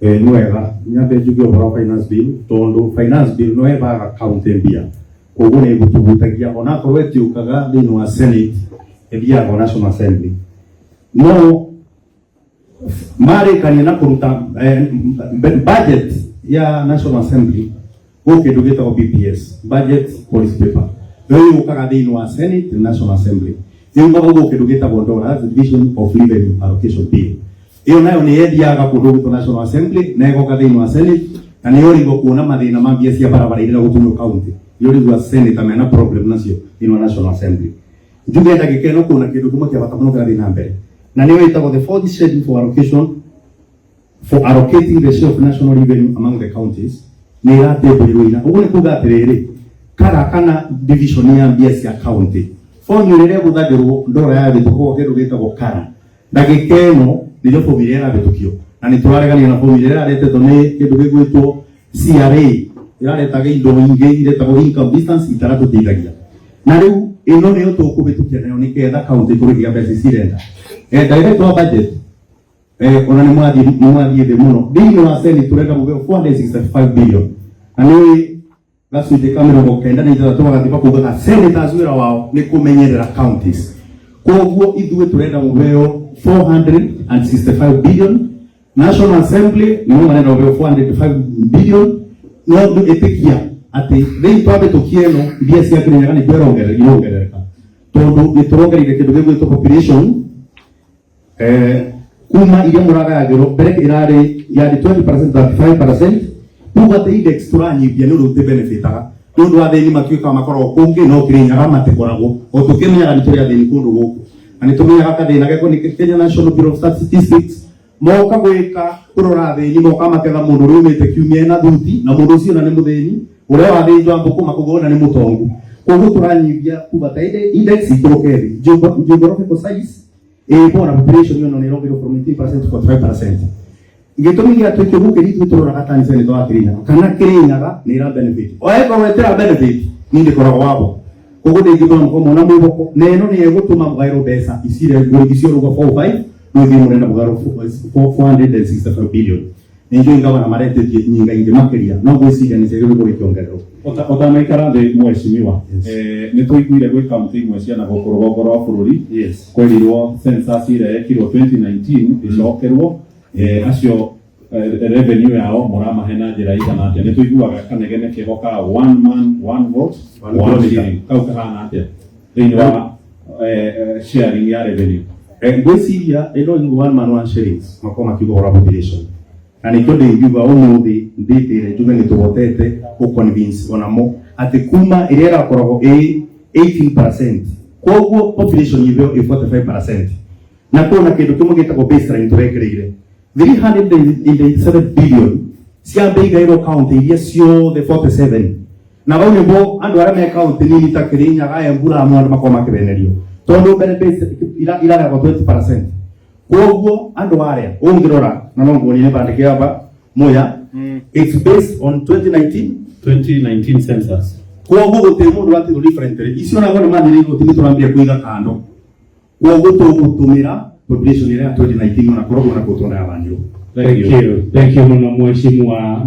Nĩ wega nyambe njuge ũhoro wa finance bill, tondũ finance bill no ĩbaga county mbia, koguo nĩ ĩgũtũhutagia onakorwo ĩtiũkaga thĩinĩ wa Senate, ĩthiaga o National Assembly. No marĩkania na kũruta budget ya National Assembly, gwĩ kĩndũ gĩtagwo BPS, budget policy paper, ĩyo yũkaga thĩinĩ wa Senate na National Assembly. Yaumaga gwĩ kĩndũ gĩtagwo DORA, Division of Revenue Allocation Bill. Ĩyo nayo nĩ yethiaga kũndũ gwĩtwo National Assembly na ĩgoka thĩinĩ wa Senate, na nĩ yorigwo kuona mathĩna ma mbia cia barabara iria gũtũmĩrwo county, nĩ senator mena problem nacio thĩinĩ wa National Assembly. Njuge ndagĩka ĩno kuona kĩndũ kĩmwe kĩa bata mũno kĩrathiĩ na mbere, na nĩyo ĩtagwo the fourth schedule for allocation, for allocating the share of national revenue among the counties, nĩ ĩratembũrirwo ira. Ũguo nĩ kuga atĩrĩrĩ, kara kana division ya mbia cia county, formula ĩrĩa ĩhũthagĩrwo ndora ya gĩtũkwo kĩndũ gĩtagwo kara, ndagĩka ĩno nĩrĩo formula ĩrahĩtũkio, na nĩ tũraregania na formula ĩrĩa ĩraretetwo nĩ kĩndũ gĩgwĩtwo CRA, ĩraretaga indo ingĩ iretagwo income distance itaratũteithagia. Na rĩu ĩno nĩyo tũkũhĩtũkia nayo nĩgetha county tũrĩhia mbeca ici irenda. Director wa budget, ona nĩ mwathiĩ thĩ mũno thĩinĩ wa Senate. Tũrenda mũgeo 465 billion, na nĩ gacunjĩ ka 96 wa gatiba kugaga senators wĩra wao nĩ kũmenyerera counties. Koguo ithuĩ tũrenda mũheo 465 billion, National Assembly nĩmo marenda mũheo 405 billion. No ĩtĩkia atĩ rĩu twahĩtũkia ĩno, mbia cia Kĩrĩnyaga nĩ irongerereka, tondũ nĩ tũrongereire kĩndũ gĩgwĩtwo population, kuma iria mũragayagĩrwo mbere ĩrarĩ yarĩ 20% 35%. Kuga atĩ index tũranyihia nĩ ũndũ tũtibenefitaga, nĩ ũndũ athĩni matuĩkaga makoragwo kũngĩ no Kĩrĩnyaga matikoragwo. O tũkĩmenyaga nĩ tũrĩ athĩni kũndũ gũkũ, na nĩ tũmenyaga kathĩna geko nĩ Kenya National Bureau of Statistics moka gwĩka kũrora athĩni, moka maketha mũndũ ũrĩa umĩte kiumia ena thuti, na mũndũ ũcio ona nĩ mũthĩni, ũrĩa wathĩnjwo mbũkũ makũgona ona nĩ mũtongu. Koguo tũranyihia kuga ta index ikũrũke thĩ. Geographical size ĩbo na population ĩyo nĩ ĩrongererwo from 18% to 45%. Gĩtũmi gĩa twĩke ũguo kĩrĩa ithuĩ tũroraga ta senator wa Kĩrĩnyaga, kana Kĩrĩnyaga nĩ ĩra benefit, o ĩkorwo ĩtĩra benefit, niĩ ndĩkoragwo wabo. Koguo ndĩngĩthoma mũkorwo mona mwĩhoko na ĩno nĩ ĩgũtũma mũgaĩrwo mbeca icire ngũrigi cio ruga 45, no ithuĩ mũrenda mũgaĩrwo 465 billion. Nĩ njũĩ ngavana maretĩtie nyinga ingĩ makĩria, no ngwĩciria nĩ ciagĩrĩirwo gũgĩkĩongererwo. Ũtanaikara thĩ, mheshimiwa, Yes. nĩ tũiguire gwĩ kaunti imwe cia na gũkũ rũgongo rwa bũrũri kwerirwo census ĩrĩa yekirwo 2019 ĩcokerwo. Acio revenue yao mũramahe na njĩra igana atĩa? Nĩ tũiguaga kanegene keho ka one man one vote one one kilometer. shilling. Kau kahana atĩa thĩinĩ wa sharing ya revenue? Ngwĩciria ĩno nĩ one man one shillings makorwo makiuga ũhoro wa population, na nĩkĩo ndĩngiuga ũmũthĩ ndĩtĩre njuge nĩ tũhotete gũ-convince onamo atĩ kuma ĩrĩa ĩrakoragwo ĩ 18%, koguo population itheo ĩ 45%, na kwĩna kĩndũ kĩmwe gĩtagwo baseline tũrekereire 387 billion ciambe igaĩrwo county iria ciothe 47, na vau nĩvo andũ arĩa me county nini ta Kĩrĩnyaga, Embu, Lamu, andũ makorwo makĩbenerio, tondũ mbere base irarehwo 20%. Koguo andũ arĩa ũngĩrora na no nguonie bandĩke aba muya, it's based on 2019. 2019 census. Koguo gũtirĩ mũndũ watigwo different. Icio nago nĩ manĩrĩirwo ti nĩ tũrambia kũiga kando. Koguo tũgũtũmĩra population ĩrĩa ya 2019, ona korwo na kũtwara yabanirwo. Thank you. Thank you. Thank you mũno, mheshimiwa.